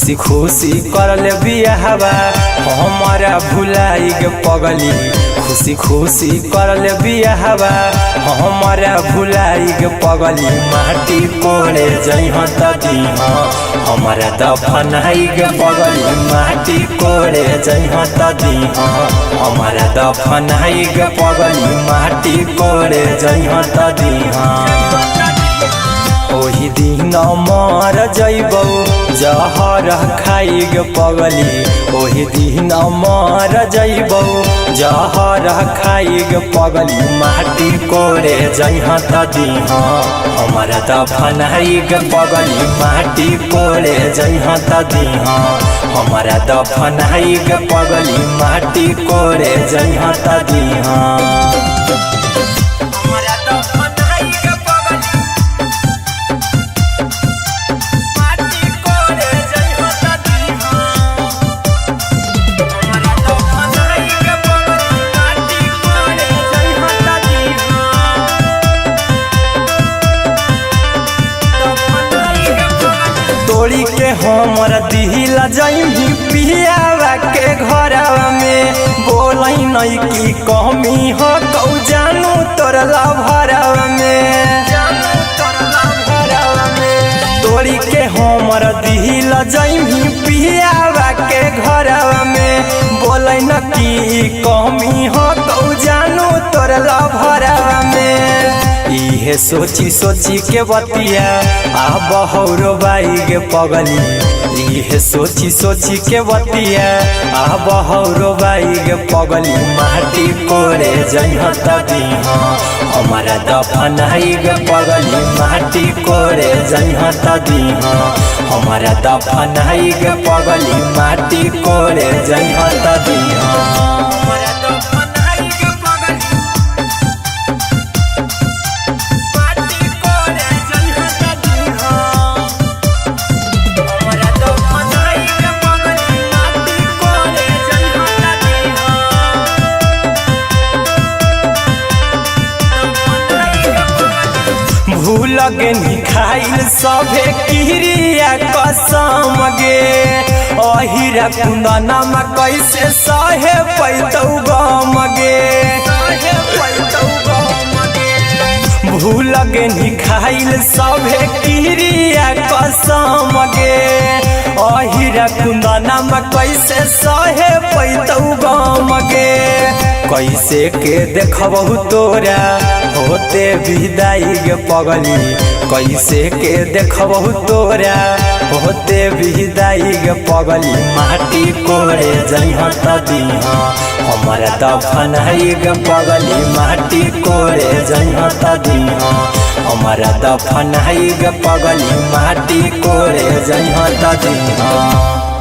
खुशी खुशी करल बियाहवा हमारा भुलाई गे पगली। खुशी खुशी करल बियाहवा हमारा भुलाई गे पगली। माटी कोड़े जइह त दीह हमारा दफनाई गे पगली। माटी कोड़े जइह त दीह हमारा दफनाई गे पगली। माटी कोड़े जइह त दीह। ओही दिन मर जइबौ जहर खाई गे पगली। ओही दिन मर जइबौ जहर खाई गे पगली। माटी कोड़े जइह त दीह हमारा दफनाई गे पगली। माटी कोड़े जइह त दीह हमारा दफनाई गे पगली। माटी कोड़े जइह त दीह। हमरा दफनाई गे पगली। माटी कोड़े जइह त दीह। हमरा दफनाई गे पगली। माटी कोड़े जइह त दीह। दफनाई गे पगली। तोड़ी के हमर दिल जइबी पियावा के घरवा में। बोलै नै की कमी हो कौ जानू तोर लभरवा में। जानू तोर लभरवा में। तोड़ी के हमर दिल जइबी पियावा के घरवा में। बोलै न की कमी हो कौ जानू तोर लभरवा में। इहे सोची सोची के बतिया आ बहरो बाई गे पगली। इहे सोची सोची के बतिया आ बहरो बाई गे पगली। माटी कोड़े जइह त दीह हमारा दफनाई गे पगली। माटी कोड़े जइह त दीह हमारा दफनाई गे पगली। माटी कोड़े जइह त दीह। हमरा दफनाई गे पगली। माटी कोड़े जइह त दीह। हमरा दफनाई गे पगली। माटी कोड़े जइह त दीह। दफनाई गे पगली। भूल गेनी खाइल सभे किरिया कसम गे। अहिरा कुंदनमा कैसे सहे पैतौ गम गे। सहे पैतौ गम गे। भूल गेनी खाइल सभे किरिया कसम गे। अहिरा कुंदनमा कैसे सहे पैतौ गम गे। कैसे के देखबहु तोरा होते विदाई गे पगली। कैसे के देखबहु तोरा होते विदाई गे पगली। माटी कोड़े जइह त दीह हमारा दफनाई गे पगली। माटी कोड़े जइह त दीह हमारा दफनाई गे पगली। माटी कोड़े जइह त दीह।